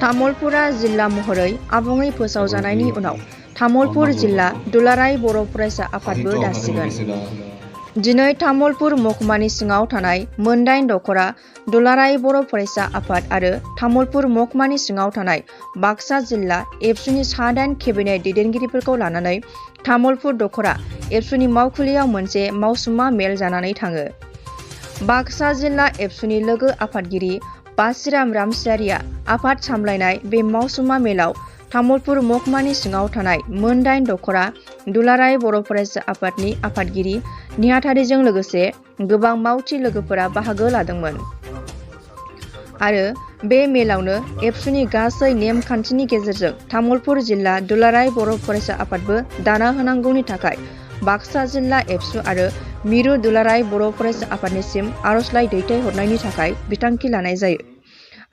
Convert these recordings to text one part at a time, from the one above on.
तामुलपुरा जिल्ला महरै आबुङै फोसावजानायनि उनाव तामुलपुर जिल्ला दुलाराय बर' फरायसा आफादबो दासिगोन। दिनै तामुलपुर महकुमानि सिङाव थानाय मोनदाइन दखरा दुलाराय बर' फरायसा आफाद आरो तामुलपुर महकुमानि सिङाव थानाय बाक्सा जिल्ला एबसुनि सा-8 केबिनेट दैदेनगिरिफोरखौ लानानै तामुलपुर दखरा एबसुनि मावखुलियाव मोनसे मावसुमा मेल जानानै थाङो। बाक्सा जिल्ला एबसुनि लोगो आफादगिरि बासिराम रामसियारिया आफाद सामलायनाय बे मावसुमा मेलाव तामुलपुर महकुमानि सिङाव थानाय मोनदाइन दखरा दुलाराय बर' फरायसा आफादनि आफादगिरि नेहाथारिजों लोगोसे गोबां मावथि लोगोफोरा बाहागो लादोंमोन। आरो बे मेलावनो एबसुनि गासै नेमखान्थिनि गेजेरजों तामुलपुर जिल्ला दुलाराय बर' फरायसा आफादबो दाना होनांगौनि थाखाय बाक्सा जिल्ला एबसु आरो मिरु दुलाराय बर' फरायसा आफादनिसिम आर'जलाइ दैथायहरनायनि थाखाय बिथांखि लानाय जायो।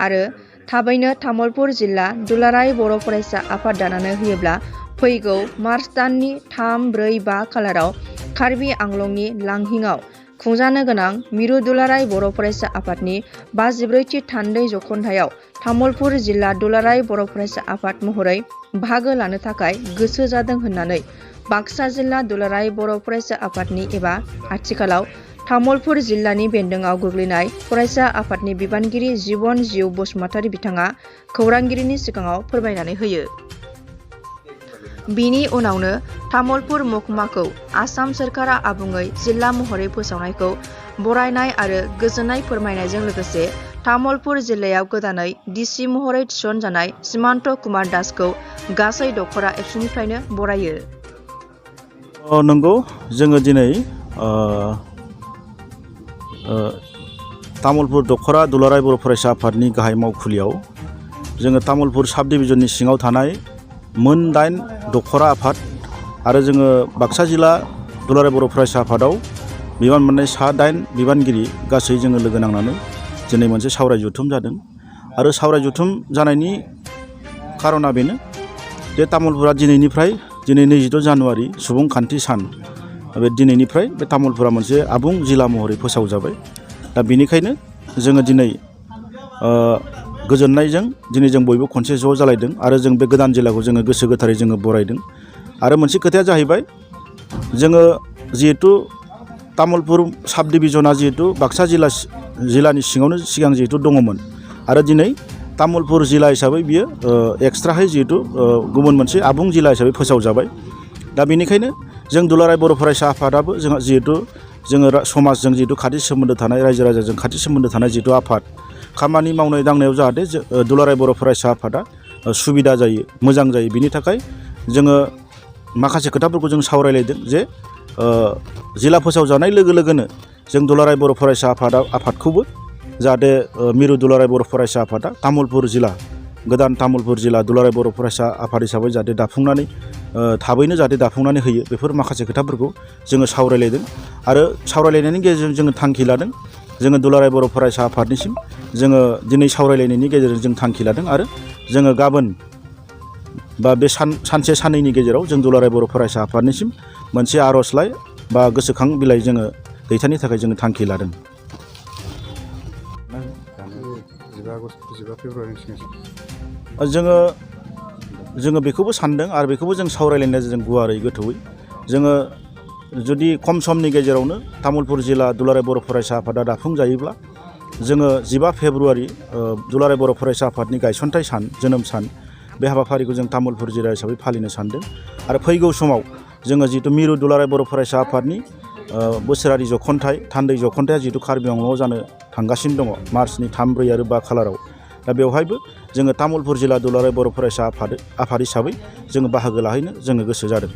आरो थाबैनो तामुलपुर जिल्ला दुलाराय बर' फरायसा आफाद दानानै होयोब्ला फैगौ मार्च दाननि 3, 4, 5 खालाराव कार्बि आंलंनि लांहिङाव खुंजानो गोनां मिरु दुलाराय बर' फरायसा आफादनि 54थि थान्दै जख'न्थायाव तामुलपुर जिल्ला दुलाराय बर' फरायसा आफाद महरै बाहागो लानो थाखाय गोसो जादों होननानै बाक्सा जिल्ला दुलाराय बर' फरायसा आफादनि एबा आथिखालाव तामुलपुर जिल्लानि बेन्दोङाव गोग्लैनाय फरायसा आफादनि बिबानगिरि जिबन जिउ बसुमतारी बिथाङा खौरांगिरिनि सिगाङाव फोरमायनानै होयो। बिनि उनावनो तामुलपुर महकुमाखौ आसाम सोरखारा आबुङै जिल्ला महरै फोसावनायखौ बरायनाय आरो गोजोननाय फोरमायनायजों लोगोसे तामुलपुर जिल्लायाव गोदानै डिसि महरै थिसनजानाय सिमान्त कुमार दासखौ गासै दखरा एबसुनिफ्रायनो बरायो। नंगौ, जोङो दिनै तामुलपुर दखरा दुलाराय बर' फरायसा आफादनि गाहाय मावखुलियाव जोङो तामुलपुर साब डिभिजननि सिङाव थानाय मोन-8 दखरा आफाद आरो जोङो बाक्सा जिल्ला दुलाराय बर' फरायसा आफादाव बिबान मोननाय सा-8 बिबानगिरि गासै जोङो लोगो नांनानै दिनै मोनसे सावराय जथुम जादों। आरो सावराय जथुम जानायनि खारना बेनो जे तामुलपुरा दिनै 26 जानुवारि सुबुंखान्थि सान, बे दिनैनिफ्राय बे तामुलपुरा मोनसे आबुं जिल्ला महरै फोसावजाबाय। दा बेनिखायनो जोङो दिनै गोजोननायजों दिनै जों बयबो खनसे ज' जालायदों आरो जों बे गोदान जिल्लाखौ जोङो गोसो गोथारै जोङो बरायदों। आरो मोनसे खोथाया जाहैबाय, जोङो जिहेथु तामुलपुर साब डिभिजना जिहेतु बाक्सा जिल्लानि सिङावनो सिगां जिहेतु दङमोन आरो दिनै तामुलपुर जिल्ला हिसाबै बियो एक्सट्राहै जिहेतु गुबुन मोनसे आबुं जिल्ला हिसाबै फोसावजाबाय। दा बेनिखायनो जों दुलाराय बर' फरायसा आफादाबो जोंहा जिहेतु जोङो समाजजों जिहेतु खाथि सोमोन्दो थानाय, रायजो राजाजों खाथि सोमोन्दो थानाय जिहेतु आफाद, खामानि मावनाय दांनायाव जाहाथे दुलाराय बर' फरायसा आफादा सुबिदा जायो, मोजां जायो, बिनि थाखाय जोङो माखासे खोथाफोरखौ जों सावरायलायदों जे जिल्ला फोसावजानाय लोगो लोगोनो जों दुलाराय बर' फरायसा आफादखौबो जाहाथे मिरु दुलाराय बर' फरायसा आफादा तामुलपुर जिल्ला, गोदान तामुलपुर जिल्ला दुलाराय बर' फरायसा आफाद हिसाबै जाहाथे दाफुंनानै थाबैनो जाहाथे दाफुंनानै होयो, बेफोर माखासे खोथाफोरखौ जोङो सावरायलायदों। आरो सावरायलायनायनि गेजेरजों जोङो थांखि लादों, जोङो दुलाराय बर' फरायसा आफादनिसिम जोङो दिनै सावरायलायनायनि गेजेरजों जों थांखि लादों आरो जोङो गाबोन बा बे सानसे साननैनि गेजेराव जों दुलाराय बर' फरायसा आफादनिसिम मोनसे आर'जलाइ बा गोसोखां बिलाइ जोङो दैथायनो थाखाय जोङो थांखि लादों। जोङो बेखौबो सानदों आरो बेखौबो जों सावरायलायनाय जों गुवारै गोथौयै जोङो जुदि खम समनि गेजेरावनो तामुलपुर जिल्ला दुलाराय बर' फरायसा आफादा दाफुंजायोब्ला जोङो 15 फेब्रुवारि दुलाराय बर' फरायसा आफादनि गायसनथाइ सान, जोनोम सान, बे हाबाफारिखौ जों तामुलपुर जिल्ला हिसाबै फालिनो सानदों। आरो फैगौ समाव जोङो जिहेतु मिरु दुलाराय बर' फरायसा आफादनि बोसोरारि जख'न्थाइ, थान्दै जख'न्थाया जिहेतु कार्बि आंलंआव जानो थांगासिनो दङ मार्चनि 3, 4 आरो 5 खालाराव। दा बेवहायबो जोङो तामुलपुर जिल्ला दुलाराय बर' फरायसा आफाद हिसाबै जोङो बाहागो लाहैनो जोङो गोसो जादों।